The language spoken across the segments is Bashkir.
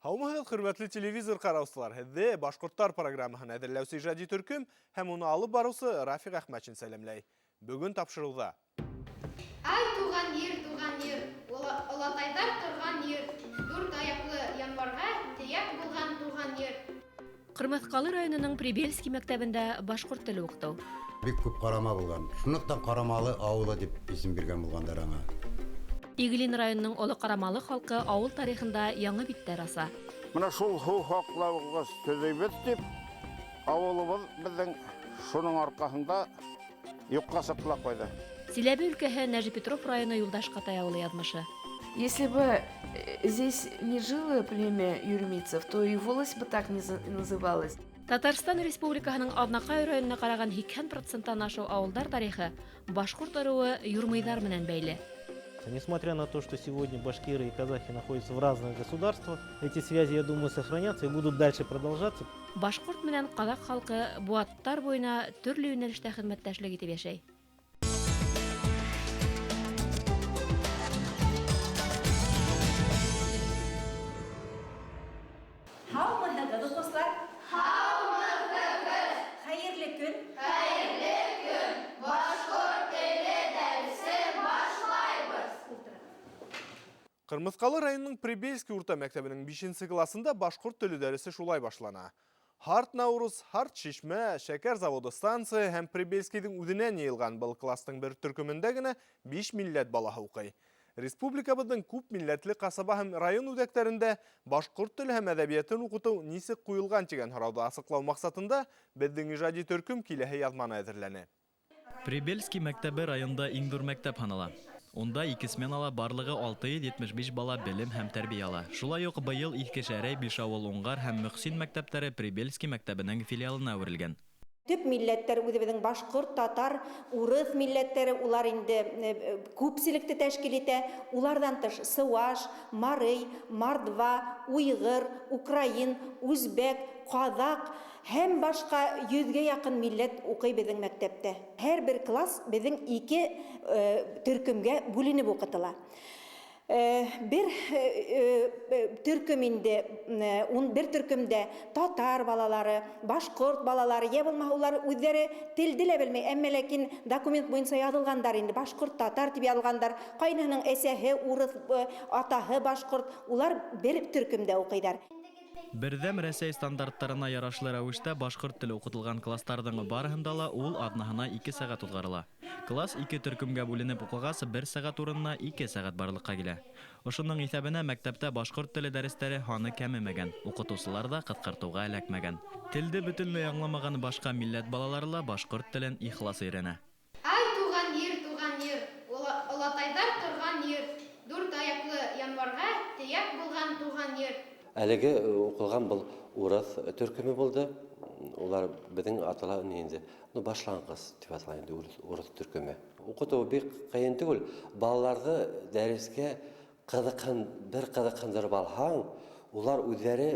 Һаумыһығыҙ, хөрмәтле телевизор ҡараусылар! Һеҙҙе Башҡорттар программаһын әҙерләүсе ижади төркөм һәм уны алып барыусы Рафиҡ Әхмәтшин сәләмләй. Бөгөн тапшырыуҙа. Ай, туған ер, туған ер, Олатайҙар торған ер, Дүрт аяҡлы януарға Төйәк булған туған ер. Ҡырмыҫҡалы районының Прибельский мәктәбендә башҡорт теле уҡытыу. Бик күп ҡарама булған. Шунлыҡтан Ҡарамалы ауылы дип исем биргән булғандар аңа. Иглин районының Оло Ҡарамалы халҡы ауыл тарихында яңы биттәр аса. Менә шул һыу һаҡлауғыс төҙөйбөҙ дип, ауылыбыҙ беҙҙең шуның арҡаһында юҡҡа сыҡты ла ҡуйҙы. Силәбе өлкәһе Нәжипетров районы Юлдаш Ҡатай ауылы яҙмышы. Если бы здесь не жило племя юрмийцев, то и волость бы так не называлась. Татарстан Республикаһының Аҙнакай районына ҡараған 80 проценттан ашыу ауылдар тарихы башҡорт ырыуы юрмыйҙар менән бәйле. Несмотря на то, что сегодня башкиры и казахи находятся в разных государствах, эти связи, я думаю, сохранятся и будут дальше продолжаться. Башҡорт менән ҡаҙаҡ халҡы быуаттар буйына төрлө йүнәлештә хеҙмәттәшлек итеп йәшәй. Һаумыһығыҙ, уҡыусылар! Һаумыһығыҙ! Хәйерле көн! Хәйерле көн! Башҡорт теле дәресе башлайбыҙ. Ҡырмыҫҡалы районының Прибельский урта мәктәбенең 5 классында башҡорт теле дәресе шулай башлана. Һарт Наурыз, Һарт Шишмә, Шәкәр заводы станция һәм Прибельскийҙың үҙенән йыйылған был кластың бер төркөмөндә генә 5 милләт балаһы уҡый. Республикабыҙҙың күп милләтле ҡасаба һәм район үҙәктәрендә башҡорт теле һәм әҙәбиәтен уҡытыу нисек ҡуйылған тигән һорауҙы асыҡлау маҡсатында беҙҙең ижади төркөм киләһе яҙманы әҙерләне. Прибельский мәктәбе районда иң ҙур мәктәп һанала. Унда ике сменала барлығы 675 бала белем һәм тәрбиә ала. Шулай уҡ быйыл Иҫке Шәрәй, Бишауыл, Уңғар һәм Мөхсин мәктәптәре Прибельский мәктәбенең филиалына әүерелгән. Төп милләттәр үҙебеҙҙең башҡорт, татар, урыҫ милләттәре, улар инде күпселекте тәшкил итә. Уларҙан тыш сыуаш, марый, мордва, уйғыр, украин, үзбәк, ҡаҙаҡ һәм башҡа йөҙгә яҡын милләт уҡый беҙҙең мәктәптә. Һәр бер класс беҙҙең ике төркөмгә бүленеп уҡытыла. Бер төркөм инде ун бер төркөмдә татар балалары, башҡорт балалары, йә булмаһа улар үҙҙәре телде лә белмәй, әммә ләкин документ буйынса яҙылғандар инде, башҡорт, татар тип яҙылғандар. Ҡайныһының әсәһе урыҫ, атаһы башҡорт, улар бер төркөмдә уҡыйҙар. Берҙәм Рәсәй стандарттарына ярашлы рәүештә башҡорт теле уҡытылған кластарҙың барыһында ла ул аҙнаһына 2 сәғәт уҙғарыла. Класс 2 төркөмгә бүленеп уҡығас, 1 сәғәт урынына 2 сәғәт барлыҡҡа килә. Ошоноң иҫәбенә мәктәптә башҡорт теле дәрестәре һаны кәмемәгән, уҡытыусылар ҙа ҡыҫҡартыуға эләкмәгән. Телде бөтөнләй аңламаған башҡа милләт балалары ла башҡорт телен ихлас өйрәнә. Ай, туған ер, туған ер, олатайҙар торған ер, дүрт аяҡлы януарға төйәк булған туған ер. Әлеге уҡылған был урыҫ төркөмө булды. Улар беҙҙең атала инде, башланғыс тип атала инде урыҫ төркөмө. Уҡытыу бик ҡыйын түгел. Балаларҙы дәрескә бер ҡыҙыҡһындырып алһаң, улар үҙҙәре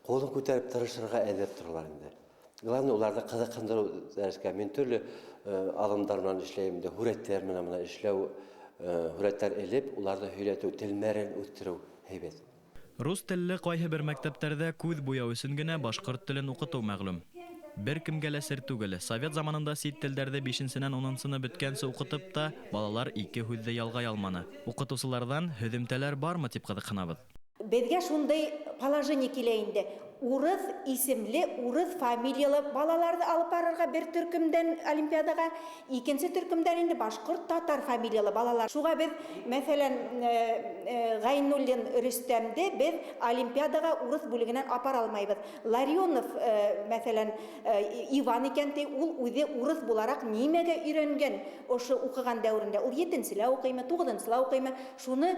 ҡулын күтәреп тырышырға әҙер торалар инде. Главное, уларҙы ҡыҙыҡһындырыу дәрескә. Мин төрлө аҙымдар менән эшләйем инде, һүрәттәр менән бына эшләү, һүрәттәр элеп, уларҙы һөйләтеү, телмәрен үҫтереү һәйбәт. Рус телле ҡайһы бер мәктәптәрҙә күҙ буяу өсөн генә башҡорт телен уҡытыу мәғлүм. Бер кемгә лә сер түгел, совет заманында сит телдәрҙе бишенсенән унынсыны бөткәнсе уҡытып та балалар ике һүҙҙе ялғай алманы. Уҡытыусыларҙан һөҙөмтәләр бармы тип ҡыҙыҡһынабыҙ. Беҙгә шундай положение килә инде. Урыҫ исемле, урыҫ фамилиялы балаларҙы алып барырға бер төркөмдән олимпиадаға, икенсе төркөмдән инде башҡорт, татар фамилиялы балалар. Шуға беҙ, мәҫәлән, Ғәйнуллин Рөстәмде беҙ олимпиадаға урыҫ бүлегенән апара алмайбыҙ. Ларионов, мәҫәлән, Иван икән ти, ул үҙе урыҫ булараҡ нимәгә өйрәнгән ошо уҡыған дәүерендә? Ул етенселә уҡыймы, туғыҙынсыла уҡыймы? Шуны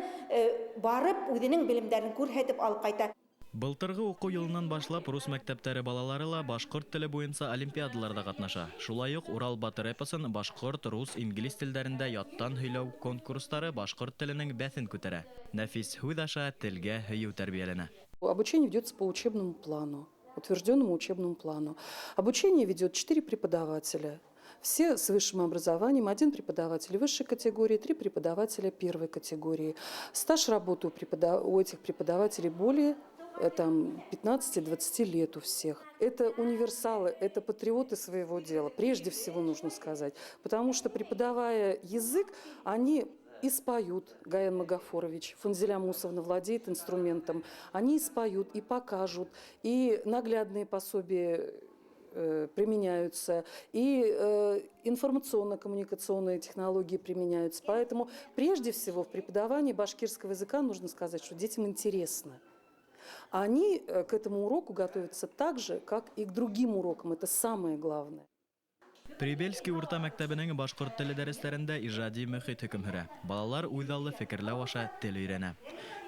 барып үҙенең белемдәрен күрһәтеп алып ҡайта. Былтырғы уҡыу йылынан башлап рус мәктәптәре балалары ла башҡорт теле буйынса олимпиадаларҙа ҡатнаша. Шулай уҡ Урал батыр эпосын башҡорт, рус, инглиз телдәрендә яттан һөйләү конкурстары башҡорт теленең бәҫен күтәрә. Нәфис һүҙ аша телгә һөйөү тәрбиәләнә. Обучение ведется по учебному плану, утвержденному учебному плану. Обучение ведет 4 преподавателя. Все с высшим образованием. Один преподаватель высшей категории, 3 преподавателя первой категории. Стаж работы у этих преподавателей более 15-20 лет у всех. Это универсалы, это патриоты своего дела, прежде всего нужно сказать. Потому что, преподавая язык, они и споют, Гаян Магафорович, Фанзеля Мусовна владеет инструментом, они и споют, и покажут, и наглядные пособия применяются, и информационно-коммуникационные технологии применяются. Поэтому прежде всего в преподавании башкирского языка нужно сказать, что детям интересно. Они к этому уроку готовятся так же, как и к другим урокам. Это самое главное. Прибельский урта мәктәбенең башҡорт теле дәресләрендә ижади мөхит хөкөм һөрә. Балалар үҙаллы фекерләү аша тел өйрәнә.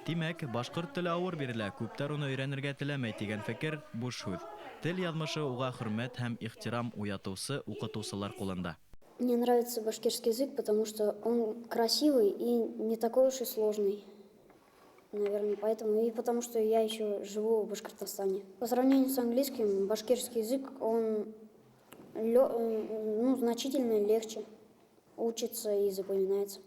Тимәк, башҡорт теле ауыр бирелә, күптәр уны өйрәнергә теләмәй тигән фекер буш һүҙ. Тел яҙмышы уға хөрмәт һәм ихтирам уятыусы уҡытыусылар ҡулында. Мне нравится башкирский язык, потому что он красивый и не такой уж и сложный. Наверное, поэтому. И потому что я еще живу в Башкортостане. По сравнению с английским, башкирский язык, он значительно легче учится и запоминается.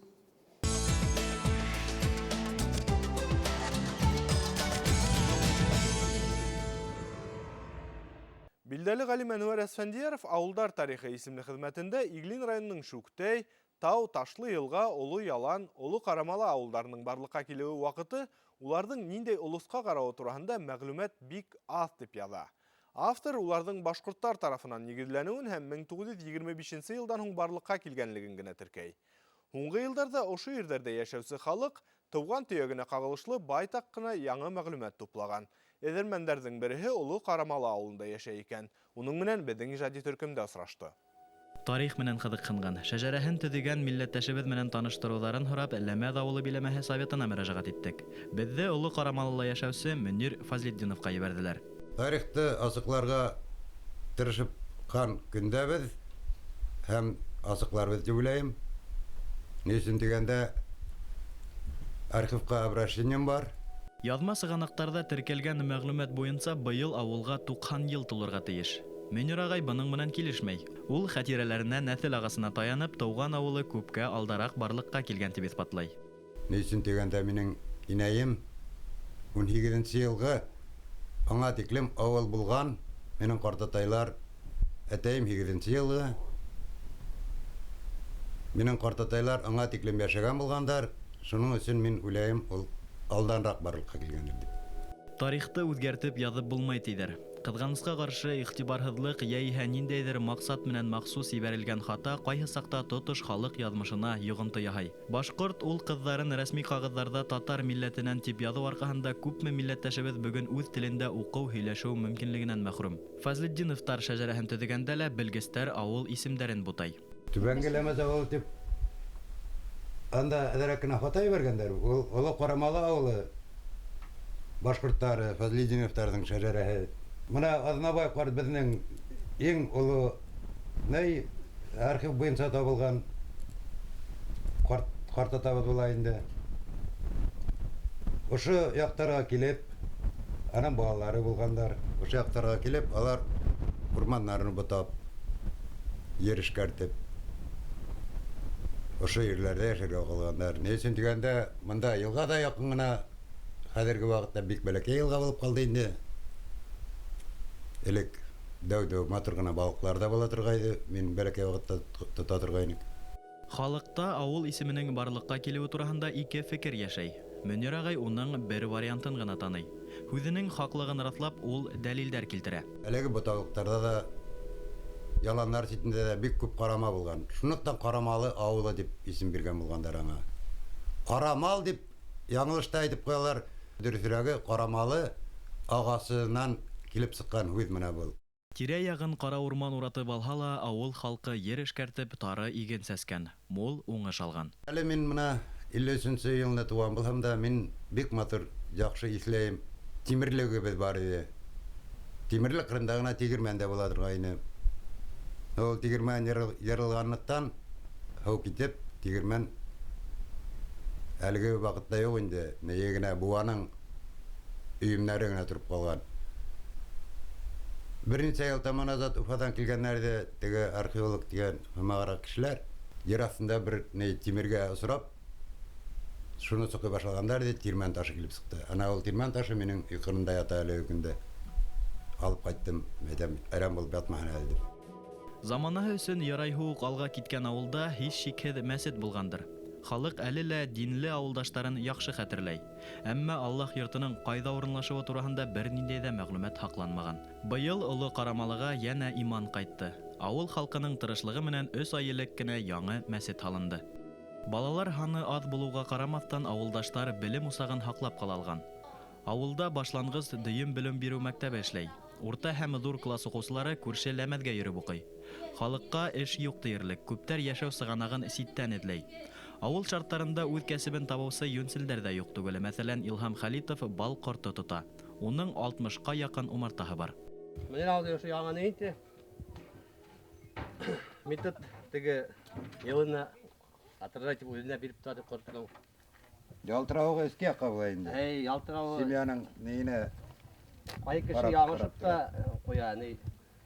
Билдәле ғалим Әнүәр Әсфәндияров «Ауылдар тарихы» исемле хеҙмәтендә Иглин районының Шүктәй, Тау, Ташлы Йылға, Оло Ялан, Оло Ҡарамалы ауылдарының барлыҡҡа килеүе ваҡыты, уларҙың ниндәй олосҡа ҡарауы тураһында мәғлүмәт бик аҙ тип яҙа. Автор уларҙың башҡорттар тарафынан нигеҙләнеүен һәм 1925 йылдан һуң барлыҡҡа килгәнлеген генә теркәй. Һуңғы йылдарҙа ошо ерҙәрҙә йәшәүсе халыҡ тыуған төйәгенә ҡағылышлы байтаҡ ҡына яңы мәғлүмәт туплаған. Эҙермәндәрҙең береһе Оло Ҡарамалы ауылында йәшәй икән. Уның менән беҙҙең ижади төркөмдә осрашты. Тарих менән ҡыҙыҡһынған, шәжәрәһен төҙөгән милләттәшебеҙ менән таныштырыуҙарын һорап, Ләмәҙ ауылы биләмәһе советына мөрәжәғәт иттек. Беҙҙе Оло Ҡарамалыла йәшәүсе Мөнир Фазлетдиновҡа ебәрҙеләр. Тарихты асыҡларға тырышыпҡан көндәбеҙ һәм асыҡларбыҙ тип уйлайым. Ни өсөн тигәндә, архивҡа обращением бар. Яҙма сығанаҡтарҙа теркәлгән мәғлүмәт буйынса быйыл ауылға 90 йыл тулырға тейеш. Мөнир ағай бының менән килешмәй. Ул хәтирәләренә нәҫел ағасына таянып, тыуған ауылы күпкә алдараҡ барлыҡҡа килгән тип иҫбатлай. Ни өсөн тигәндә, минең инәйем 18 йылғы аңа тиклем ауыл булған, минең ҡартатайлар, әтәйем 8 йылғы, минең ҡартатайлар аңа тиклем йәшәгән булғандар. Шуның өсөн мин уйлайым, ул алданраҡ барлыҡҡа килгәндер тип. Тарихты үҙгәртеп яҙып булмай тиҙәр. Ҡыҙғанысҡа ҡаршы иғтибарһыҙлыҡ йә иһә ниндәйҙер маҡсат менән махсус ебәрелгән хата ҡайһы саҡта тотош халыҡ яҙмышына йоғонто яһай. Башҡорт ул ҡыҙҙарын рәсми ҡағыҙҙарҙа татар милләтенән тип яҙыу арҡаһында күпме милләттәшебеҙ бөгөн үҙ телендә уҡыу, һөйләшеү мөмкинлегенән мәхрүм. Фазлетдиновтар шәжәрәһен төҙөгәндә лә белгестәр ауыл исемдәрен бутай. Түбәнге Ләмәз ауылы тип анда әҙерәк кенә хата ебәргәндәр. Ул Оло Ҡарамалы ауылы башҡорттары, Фазлетдиновтарҙың шәжәрәһе. Мына Аҙнабай ҡарт беҙҙең иң оло ней архив буйынса табылған ҡарт атабыҙ була инде. Ошо яҡтарға килеп, аның балалары булғандар. Ошо яҡтарға килеп, алар урмандарын ботап, ер эшкәртеп, ошо ерләрҙә йәшәргә ҡалғандар. Ни өсөн тигәндә, бында йылға да яҡын ғына, хәҙерге ваҡытта бик бәләкәй йылға булып ҡалды инде. Элек дәү-дәү матур ғына балыҡлар ҙа була торғайҙы, мин бәләкәй ваҡытта тота торғайныҡ. Халыҡта ауыл исеменең барлыҡҡа килеүе тураһында ике фекер йәшәй. Мөнир ағай уның бер вариантын ғына таный. Һүҙенең хаҡлығын раҫлап, ул дәлилдәр килтерә. Әлеге боталыҡтарҙа да, яландар ситендә дә бик күп ҡарама булған. Шунлыҡтан Ҡарамалы ауылы тип исем биргән булғандар аңа. Ҡарамал тип яңылыш та әйтеп ҡуялар. Дөрөҫөрәге Ҡарамалы ағасынан килеп сыҡҡан һүҙ менә был. Тирә-яғын ҡара урман уратып алһа ла, ауыл халҡы ер эшкәртеп, тары иген сәскән, мул уңыш алған. Әле мин мына 53 йылында тыуған булһам да, мин бик матур, яҡшы иҫләйем. Тимерлегебеҙ бар ине. Тимерлек ҡырында ғына тегермән дә була торғайны. Ул тегермән йырылғанлыҡтан һыу китеп, тегермән әлеге ваҡытта юҡ инде. Нейе генә быуаның өйөмдәре генә тороп ҡалған. Бернисә ел таман назад Уфадан килгәннәр иде, теге археолог дигән һымаграк кешеләр. Ер астында бер ни тимергә осрап, шуны соқый башлаганнар иде, тирмән ташы килеп чыкты. Ана ул тирмән ташы минем өй кырында ята әлеге көндә. Алып кайттым, әйтәм, әрәм булып ятмаһын әле дип. Заманаһы өсөн ярайһы уҡ алға киткән ауылда һис шикһеҙ мәсет булғандыр. Халыҡ әле лә динле ауылдаштарын яҡшы хәтерләй. Әммә Аллаһ йортоноң ҡайҙа урынлашыуы тураһында бер ниндәй ҙә мәғлүмәт һаҡланмаған. Быйыл Оло Ҡарамалыға йәнә иман ҡайтты. Ауыл халҡының тырышлығы менән 3 ай элек кенә яңы мәсет һалынды. Балалар һаны аҙ булыуға ҡарамаҫтан, ауылдаштар белем усағын һаҡлап ҡала алған. Ауылда башланғыс дөйөм белем биреү мәктәбе эшләй. Урта һәм ҙур класс уҡыусылары күрше Ләмәҙгә йөрөп уҡый. Халыҡҡа эш юҡ тиерлек, күптәр йәшәү сығанағын ситтән эҙләй. Ауыл шарттарында үҙ кәсебен табыусы йүнселдәр ҙә юҡ түгел. Мәҫәлән, Илһам Хәлитов бал ҡорто тота. Уның 60-ҡа яҡын умартаһы бар. Менән алды ошо яңы ни инде? Метод теге йылына отражать үҙенә биреп тора тип ҡорттоң. Ялтырауығы өҫкә яҡҡа була инде. Эй, ялтырауы. Семьяның ниенә Ҡай кеше ҡарап яңышып ҡарап та ҡуя, ни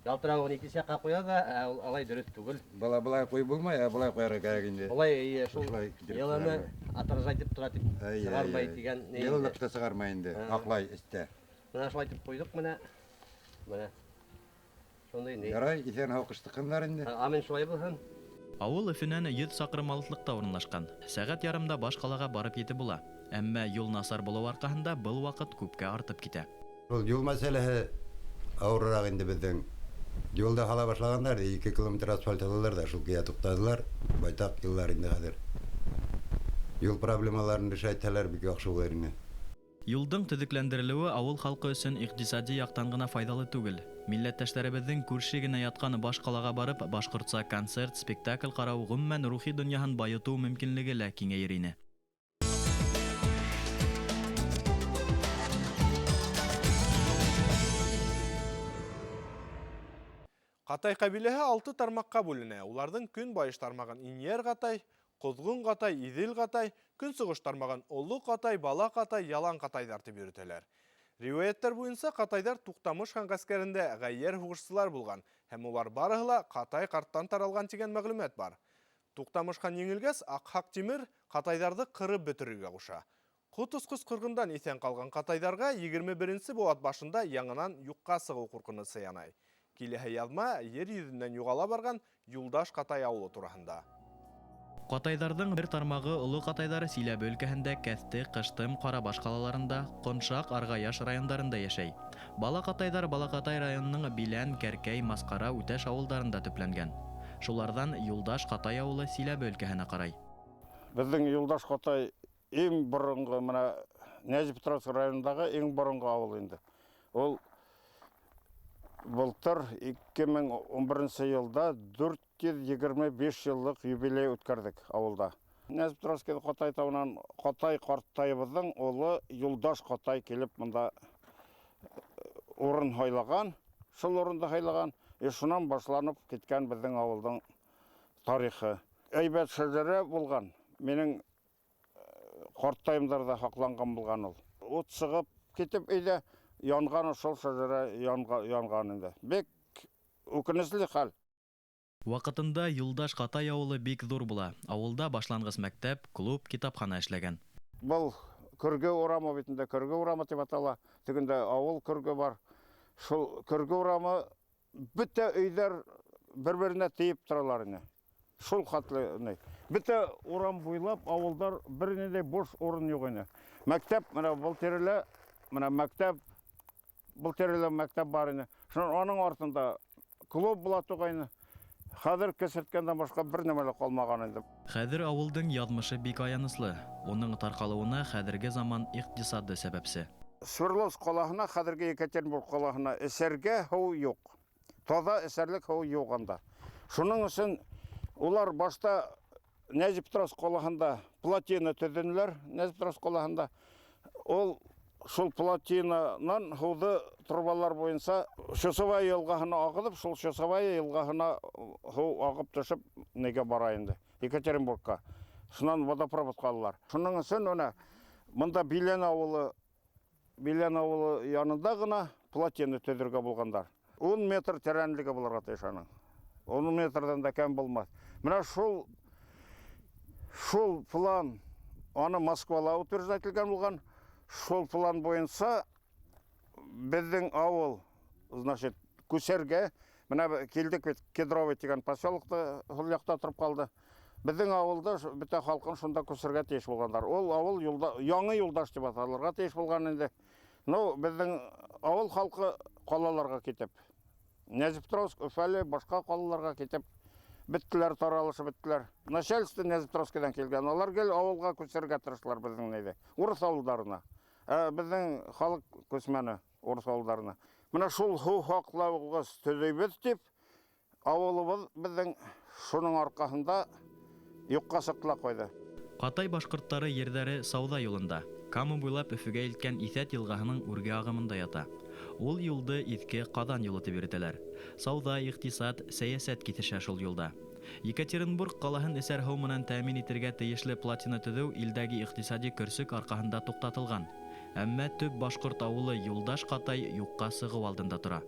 ялтырауын икенсе яҡҡа ҡуя ҙа, ә ул алай дөрөҫ түгел. Бала былай ҡуйып булмай, ә былай ҡуярға кәрәк инде. Былай, эйе, шул Шулай китереп йыланы сығармай. отражать итеп тора тип Әй, сығармай әй, әй. тигән ни инде. Йылылыҡты сығармай инде, аҡлай эстә. Менә шулай итеп ҡуйҙыҡ менә. Менә. Шундай ни. Ярай, иҫән һау ҡыштыҡындар инде. Амин, шулай булһын. Ауыл Өфөнән 100 саҡрым алыҫлыҡта урынлашҡан. Сәғәт ярымда баш ҡалаға барып етеп була. Әммә юл насар булыу арҡаһында был ваҡыт күпкә артып китә. Ул юл мәсьәләһе ауырыраҡ инде беҙҙең. Юлда һала башлағандар, 2 километр асфальт һалалар ҙа, шул көйә туҡтадылар. Байтаҡ йыллар инде хәҙер. Юл проблемаларын решать итһәләр бик яҡшы булыр ине. Юлдың төҙөкләндерелеүе ауыл халҡы өсөн иҡтисади яҡтан ғына файҙалы түгел. Милләттәштәребеҙҙең күрше генә ятҡан баш ҡалаға барып, башҡортса концерт, спектакль ҡарау, ғөмүмән рухи донъяһын байытыу мөмкинлеге лә киңәйер ине. Ҡатай ҡәбиләһе 6 тармаҡҡа бүленә. Уларҙың көнбайыш тармағын Инйәр Ҡатай, Ҡоҙғон Ҡатай, Иҙел Ҡатай, көнсығыш тармағын Оло Ҡатай, Бала Ҡатай, Ялан Ҡатайҙар тип йөрөтәләр. Риүәйәттәр буйынса ҡатайҙар Туҡтамыш хан ғәскәрендә ғәййәр һуғышсылар булған һәм улар барыһы ла Ҡатай ҡарттан таралған тигән мәғлүмәт бар. Туҡтамыш хан еңелгәс, Аҡһаҡ Тимер ҡатайҙарҙы ҡырып бөтөрөргә ҡуша. Ҡот осҡос ҡырғындан иҫән ҡалған ҡатайҙарға 21 быуат башында яңынан юҡҡа сығыу ҡурҡынысы янай. Киләһе яҙма ер йөҙөнән юғала барған Юлдаш Ҡатай ауылы тураһында. Ҡатайҙарҙың бер тармағы Оло Ҡатайҙар Силәбе өлкәһендә Кәҫте, Ҡыштым, Ҡарабаш ҡалаларында, Ҡоншаҡ, Арғаяш райондарында йәшәй. Бала Ҡатайҙар Бала Ҡатай районының Билән, Кәркәй, Масҡара, Үтәш ауылдарында төпләнгән. Шуларҙан Юлдаш Ҡатай ауылы Силәбе өлкәһенә ҡарай. Беҙҙең Юлдаш Ҡатай иң боронғо, мына Нязепетровск районындағы иң боронғо ауыл инде. Ул былтыр 2011 йылда 425 йыллыҡ юбилей үткәрҙек ауылда. Нязепетровский Ҡатай тауынан Ҡатай ҡарттайыбыҙҙың улы Юлдаш Ҡатай килеп мында урын һайлаған, шул урынды һайлаған, и шунан башланып киткән беҙҙең ауылдың тарихы. Әйбәт шәжәрә булған, минең ҡарттайымдар ҙа һаҡланған булған ул. Ут сығып китеп өйҙә янған шул шәжәрә янған инде. Бик үкенесле хәл. Ваҡытында Юлдаш Ҡатай ауылы бик ҙур була. Ауылда башланғыс мәктәп, клуб, китапхана эшләгән. Был Көргө урамы бит инде, Көргө урамы тип атала. Тегендә ауыл Көргө бар. Шул Көргө урамы бөтә өйҙәр бер-беренә тейеп торалар ине. Шул хәтле ни. Бөтә урам буйлап ауылдар бер ниндәй буш урын юҡ ине. Мәктәп менә был тирәлә, менә мәктәп, был тирәлә мәктәп бар ине. Шунан аның артында клуб була торғайны. Хәҙер кесерткәндән башҡа бер нәмә лә ҡалмаған инде. Хәҙер ауылдың яҙмышы бик аяныслы. Уның тарҡалыуына хәҙерге заман иҡтисады сәбәпсе. Свердловск ҡалаһына, хәҙерге Екатеринбург ҡалаһына эсәргә һыу юҡ. Таҙа эсәрлек һыу юҡ анда. Шуның өсөн улар башта Нязепетровск ҡалаһында плотина төҙөнөләр. Нязепетровск ҡалаһында ул шул плотинанан һыуҙы трубалар буйынса Чусовая йылғаһына ағыҙып, шул Чусовая йылғаһына һыу ағып төшөп нигә бара инде? Екатеринбургка. Шунан водопроводҡа алалар. Шуның өсөн менә мында Билән ауылы, Билән ауылы янында ғына плотина төҙөргә булғандар. 10 метр тәрәнлеге булырға тейеш аның. 10 метрҙан да кәм булмаҫ. Менә шул план аны Москвала утверждать ителгән булған. Шул план буйынса беҙҙең ауыл, значит, күсергә. Менә килдек бит, Кедровый тигән поселокта ул яҡта тороп ҡалды. Беҙҙең ауылда бөтә халҡын шунда күсергә тейеш булғандар. Ул ауыл яңы Юлдаш тип аталырға тейеш булған инде. Ну, беҙҙең ауыл халҡы ҡалаларға китеп, Нязепетровск, Өфөлө, башҡа ҡалаларға китеп бөттөләр, таралышып бөттөләр. Начальство Нязепетровскиҙан килгән. Алар гел ауылға күсергә тырыштылар беҙҙең нейҙе, урыҫ ауылдарына. Ә беҙҙең халыҡ күсмәне урыҫ ауылдарына. Менә шул һыу һаҡлауғыс төҙөйбөҙ тип, ауылыбыҙ беҙҙең шуның арҡаһында юҡҡа сыҡты ла ҡуйҙы. Ҡатай башҡорттары ерҙәре сауҙа юлында, Кама буйлап Өфөгә илткән Иҫәт йылғаһының үрге ағымында ята. Ул юлды Иҫке Ҡаҙан юлы тип йөрөтәләр. Сауҙа, иҡтисад, сәйәсәт киҫешә шул юлда. Екатеринбург ҡалаһын эсәр һыу менән тәьмин итергә тейешле плотина төҙөү илдәге иҡтисади көрсөк арҡаһында туҡтатылған. Әммә төп башҡорт ауылы Юлдаш Ҡатай юҡҡа сығыу алдында тора.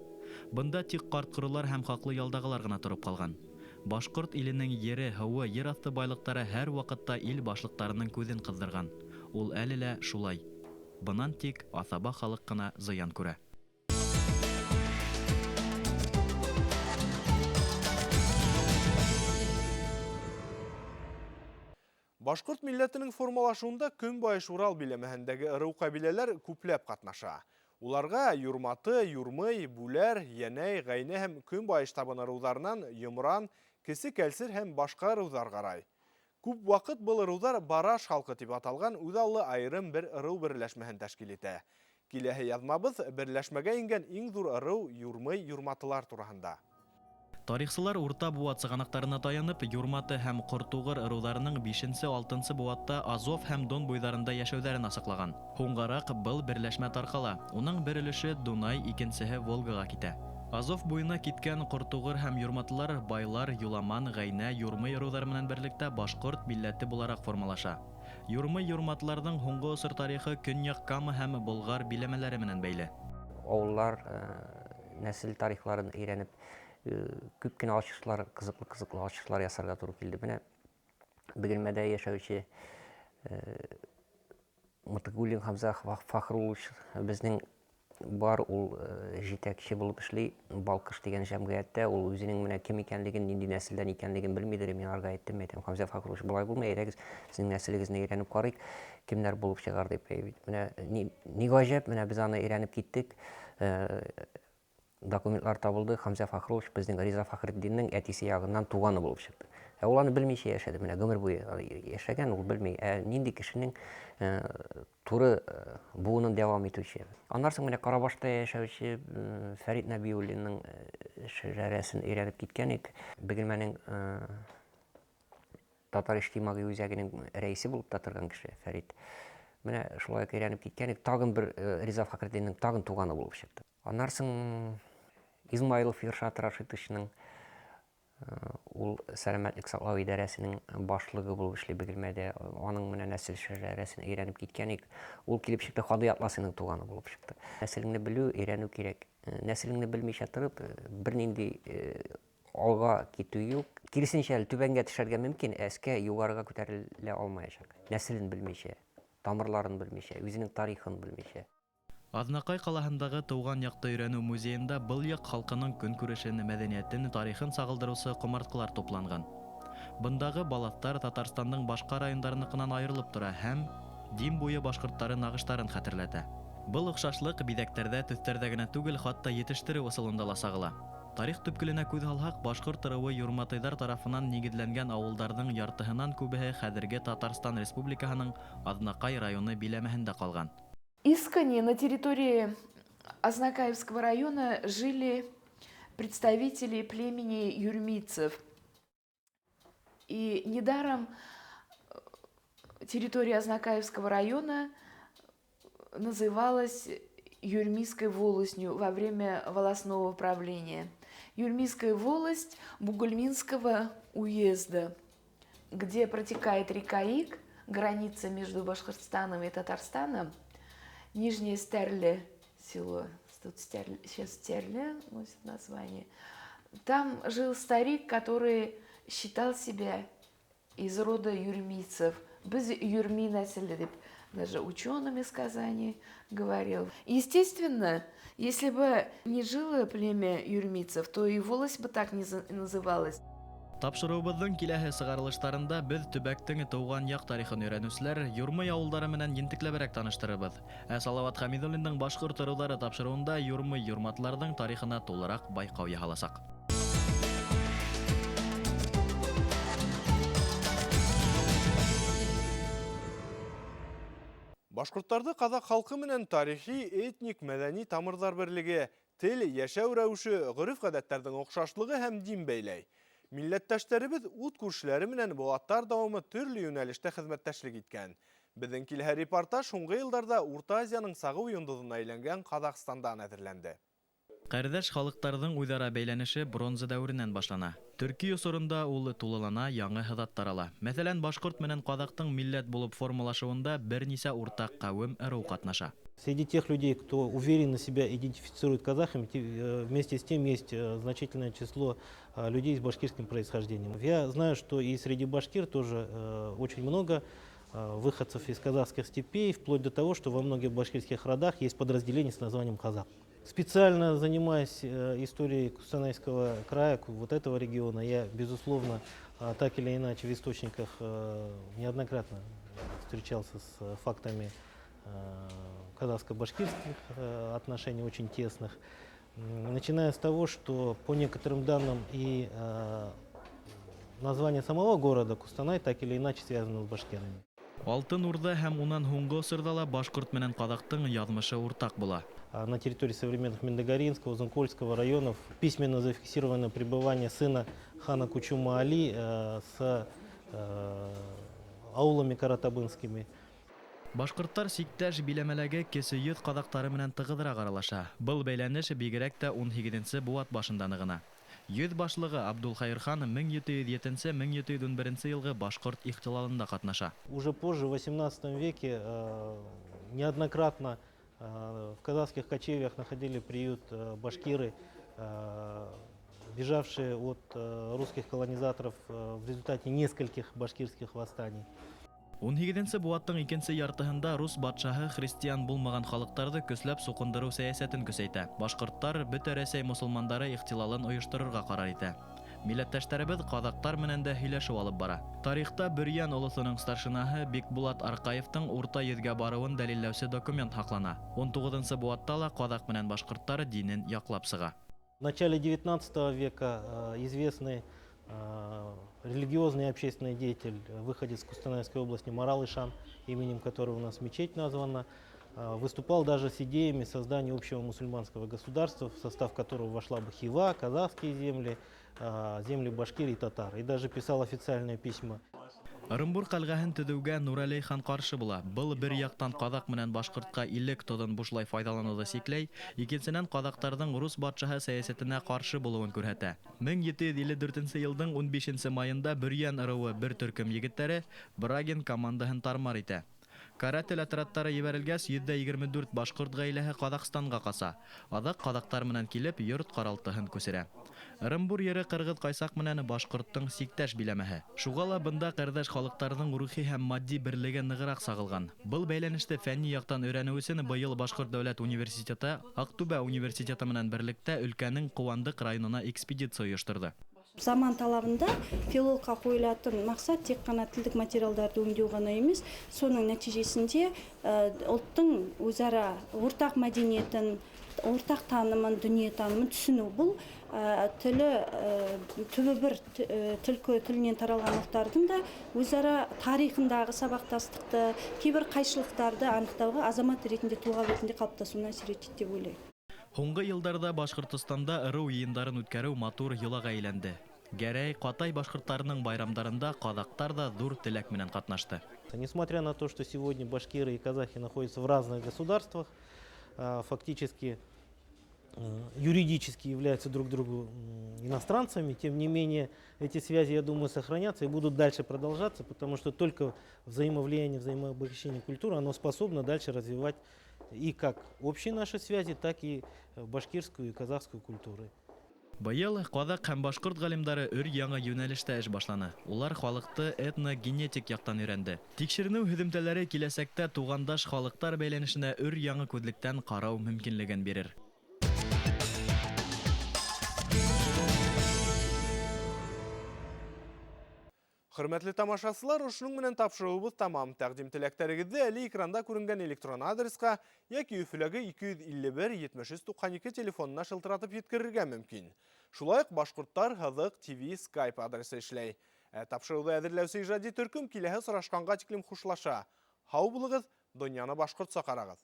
Бында тик ҡарт-ҡоролар һәм хаҡлы ялдағылар ғына тороп ҡалған. Башҡорт иленең ере, һыуы, ер аҫты байлыҡтары һәр ваҡытта ил башлыҡтарының күҙен ҡыҙҙырған. Ул әле лә шулай. Бынан тик аҫаба халыҡ ҡына зыян күрә. Башҡорт милләтенең формалашыуында Көнбайыш Урал биләмәһендәге ырыу ҡәбиләләр күпләп ҡатнаша. Уларға Юрматы, Юрмый, Бүләр, Йәнәй, Ғәйнә һәм Көнбайыш табын ырыуҙарынан Йомран, Кесе Кәлсер һәм башҡа ырыуҙар ҡарай. Күп ваҡыт был ырыуҙар Бараш халҡы тип аталған үҙаллы айырым бер ырыу берләшмәһен тәшкил итә. Киләһе яҙмабыҙ берләшмәгә ингән иң ҙур ырыу Юрмый Юрматылар тураһында. Тарихсылар урта быуат сығанаҡтарына таянып, Юрматы һәм Ҡортуғыр ырыуҙарының бишенсе-алтынсы быуатта Азов һәм Дон буйҙарында йәшәүҙәрен асыҡлаған. Һуңғараҡ был берләшмә тарҡала. Уның бер өлөшө Дунай, икенсеһе Волгаға китә. Азов буйына киткән Ҡортуғыр һәм Юрматылар байлар, Юламан, Ғәйнә, Юрмый ырыуҙары менән берлектә башҡорт милләте булараҡ формалаша. Юрмый Юрматыларҙың һуңғы осор тарихы Көньяҡ Кама һәм Болғар биләмәләре менән бәйле. Ауыллар нәсел тарихларын өйрәнеп, күп кенә ачышлар, ҡыҙыҡлы-ҡыҙыҡлы ачышлар ясарға тура килде. Менә Бөгелмәдә йәшәүсе Мытыгуллин Хамза Фахрулович безнең бар, ул җитәкче булып эшли Балкыш дигән җәмгыятьтә. Ул үзенең менә кем икәнлеген, нинди нәселдән икәнлеген белмидер. Мин аларга әйттем, әйтәм, Хамза Фахрулович, болай булмай, әйдәгез, сезнең нәселегезне өйрәнеп карыйк, кемнәр булып чыгар дип. Әй бит, менә ни гаҗәп, менә без аны өйрәнеп киттек. Документлар табылды. Хамза Фахрулович безнең Риза Фахретдиннең әтисе ягыннан туганы булып чыкты. Ә ул аны белмичә яшәде, менә гомер буе яшәгән, ул белми. Ә нинди кешенең туры буынын дәвам итүче. Аннан соң менә Карабашта яшәүче Фәрит Нәбиуллинның шәҗәрәсен өйрәнеп киткән идек. Бөгелмәнең Татар иҗтимагый үзәгенең рәисе булып та торган кеше Фәрит. Менә шулай ук өйрәнеп киткән идек. Тагын бер Риза Фахретдиннең тагын туганы булып чыкты. Аннан соң Измайлов Иршат Рашитовичның ул сәламәтлек саклау идарәсенең башлыгы булып эшли Бөгелмәдә. Аның менә нәсел шәҗәрәсен өйрәнеп киткән идек. Ул килеп чыкты, Һади Атласының туганы булып чыкты. Нәселеңне белү, өйрәнү кирәк. Нәселеңне белмичә торып, бернинди алға китү юк. Киресенчә, әле түбәнгә төшәргә мөмкин, әскә югарыга күтәрелә алмаячак. Нәселен белмичә, тамырларын белмичә, үзенең тарихын белмичә. Аҙнаҡай ҡалаһындағы тыуған яҡты өйрәнеү музейында был яҡ халҡының көнкүрешен, мәҙәниәтен, тарихын сағылдырыусы ҡомартҡылар тупланған. Бындағы балаҫтар Татарстандың башҡа райондарыныҡынан айырылып тора һәм Дим буйы башҡорттары нағыштарын хәтерләтә. Был оҡшашлыҡ биҙәктәрҙә, төҫтәрҙә генә түгел, хатта етештереү ысулында ла сағыла. Тарих төпкөлөнә күҙ һалһаҡ, башҡорт ырыуы юрматыйҙар тарафынан нигеҙләнгән ауылдарҙың яртыһынан күбеһе хәҙерге Татарстан Республикаһының Аҙнаҡай районы биләмәһендә ҡалған. Искони на территории Азнакаевского района жили представители племени юрмийцев. И недаром территория Азнакаевского района называлась Юрмийской волостью во время волостного правления. Юрмийская волость Бугульминского уезда, где протекает река Ик, граница между Башкортостаном и Татарстаном, Нижнее Стерле, село Тут сейчас Стерле носит название. Там жил старик, который считал себя из рода юрмийцев. Беҙ Йөрмий нәҫеле тип даже ученым из Казани говорил. Естественно, если бы не жило племя юрмийцев, то и волость бы так не называлась. Тапшырыуыбыҙҙың киләһе сығарылыштарында беҙ төбәктең тыуған яҡ тарихын өйрәнеүселәр Юрмый ауылдары менән ентекләберәк таныштырырбыҙ. Ә Салават Хәмидуллиндың «Башҡорт ырыуҙары» тапшырыуында Юрмый юрматларҙың тарихына тулыраҡ байҡау яһаласаҡ. Башҡорттарҙы ҡаҙаҡ халҡы менән тарихи, этник, мәҙәни тамырҙар берлеге, тел, йәшәү рәүеше, ғөрөф-ғәҙәттәрҙең оҡшашлығы һәм дин бәйләй. Милләттәштәребеҙ ут күршеләре менән быуаттар дауамы төрлө йүнәлештә хеҙмәттәшлек иткән. Беҙҙең килһә репортаж һуңғы йылдарҙа Урта Азияның сағыу йондоҙона әйләнгән Ҡаҙағстандан әҙерләнде. Ҡәрҙәш халыҡтарҙың үҙ-ара бәйләнеше бронза дәүеренән башлана. Төрки осоронда ул тулылана, яңы һыҙаттар ала. Мәҫәлән, башҡорт менән ҡаҙаҡтың милләт булып формалашыуында бер нисә уртаҡ ҡәүем, ырыу ҡатнаша. Среди тех людей, кто уверенно себя идентифицирует казахами, вместе с тем есть значительное число людей с башкирским происхождением. Я знаю, что и среди башкир тоже очень много выходцев из казахских степей, вплоть до того, что во многих башкирских родах есть подразделение с названием казах. Специально занимаясь историей Кустанайского края, вот этого региона, я, безусловно, так или иначе в источниках неоднократно встречался с фактами казахско-башкирских отношений, очень тесных. Начиная с того, что по некоторым данным и название самого города Кустанай так или иначе связано с башкирами. Алтын Урҙа һәм унан һуңғы осорҙа ла башҡорт менән ҡаҙаҡтың яҙмышы уртаҡ була. На территории современных Мендегаринского, Узынкольского районов письменно зафиксировано пребывание сына хана Кучума Али с аулами каратабынскими. Башҡорттар сиктәш биләмәләге Кесе йөҙ ҡаҙаҡтары менән тығыҙыраҡ аралаша. Был бәйләнеш бигерәк тә 18-нсе быуат башында нығына. Йөҙ башлығы Абдулхайырхан 1707-1711 йылғы башҡорт ихтилалында ҡатнаша. Уже позже, в 18 веке, неоднократно в казахских кочевьях находили приют башкиры, бежавшие от русских колонизаторов в результате нескольких башкирских восстаний. 18-нсе быуаттың икенсе яртыһында рус батшаһы христиан булмаған халыҡтарҙы көсләп суҡындырыу сәйәсәтен көсәйтә. Башҡорттар бөтә Рәсәй мосолмандары ихтилалын ойошторорға ҡарар итә. Милләттәштәребеҙ ҡаҙаҡтар менән дә һөйләшеү алып бара. Тарихта Бөрйән олоҫоноң старшинаһы Бикбулат Арҡаевтың Урта йөҙгә барыуын дәлилләүсе документ һаҡлана. 19-нсы быуатта ла ҡаҙаҡ менән башҡорттар динен яҡлап сыға. В начале 19 века известный религиозный и общественный деятель, выходец из Кустанайской области Марал Ишан, именем которого у нас мечеть названа, выступал даже с идеями создания общего мусульманского государства, в состав которого вошла бы Хива, казахские земли, земли башкир и татар. И даже писал официальные письма. Ырымбур ҡәлғәһен төҙөүгә Нурәлей хан ҡаршы була. Был бер яҡтан ҡаҙаҡ менән башҡортҡа илек тоҙон бушлай файҙаланыуҙы сикләй, икенсенән ҡаҙаҡтарҙың рус батшаһы сәйәсәтенә ҡаршы булыуын күрһәтә. 1754 йылдың 15 майында Бөрйән ырыуы бер төркөм егеттәре Брагин командаһын тармар итә. Каратель отрядтары ебәрелгәс, 124 башҡорт ғаиләһе Ҡаҙағстанға ҡаса. Аҙаҡ ҡаҙаҡтар менән килеп, йорт ҡаралтыһын күсерә. Ырымбур ере ҡырғыҙ ҡайсаҡ менән башҡорттоң сиктәш биләмәһе. Шуға ла бында ҡәрҙәш халыҡтарҙың рухи һәм матди берлеге нығыраҡ сағылған. Был бәйләнеште фәнни яҡтан өйрәнеү өсөн быйыл Башҡорт дәүләт университеты Аҡтүбә университеты менән берлектә өлкәнең Ҡыуандыҡ районына экспедиция ойошторҙо. Заман талабында филологқа қойылатын мақсат тек қана тілдік материалдарды өңдеу ғана емес, соның нәтижесінде ұлттың өзара ортақ мәдениетін, ортақ танымын, дүниетанымын түсіну. Бұл тілі түбі бір түлкі тілінен таралған ұлттардың да өзара тарихындағы сабақтастықты, кейбір қайшылықтарды анықтауға азамат ретінде, тұлға ретінде қалыптасуына әсер етеді деп ойлаймын. Һуңғы йылдарҙа Башҡортостанда ырыу йыйындарын үткәреү матур йолаға әйләнде. Гәрәй, Ҡатай башҡорттарының байрамдарында ҡаҙаҡтар ҙа ҙур теләк менән ҡатнашты. Несмотря на то, что сегодня башкиры и казахи находятся в разных государствах, фактически юридически являются друг другу иностранцами, тем не менее эти связи, я думаю, сохранятся и будут дальше продолжаться, потому что только взаимовлияние, взаимообогащение культуры, оно способно дальше развивать И как общие наши связи, так и башкирскую и казахскую культуры. Быйыл ҡаҙаҡ һәм башҡорт ғалимдары өр-яңы йүнәлештә эш башланы. Улар халыҡты этногенетик яҡтан өйрәнде. Тикшеренеү һөҙөмтәләре киләсәктә туғандаш халыҡтар бәйләнешенә өр-яңы күҙлектән ҡарау мөмкинлеген бирер. Хөрмәтле тамашасылар, ошоноң менән тапшырыуыбыҙ тамам. Тәҡдим теләктәрегеҙҙе әле экранда күренгән электрон адресҡа йәки Өфөләге 251 73 92 телефонына шылтыратып еткерергә мөмкин. Шулай уҡ Башҡорттар һыҙыҡ ТВ Skype адресы эшләй. Ә тапшырыуҙы әҙерләүсе ижади төркөм киләһе осрашҡанға тиклем хушлаша. Һау булығыҙ, донъяны башҡортса ҡарағыҙ.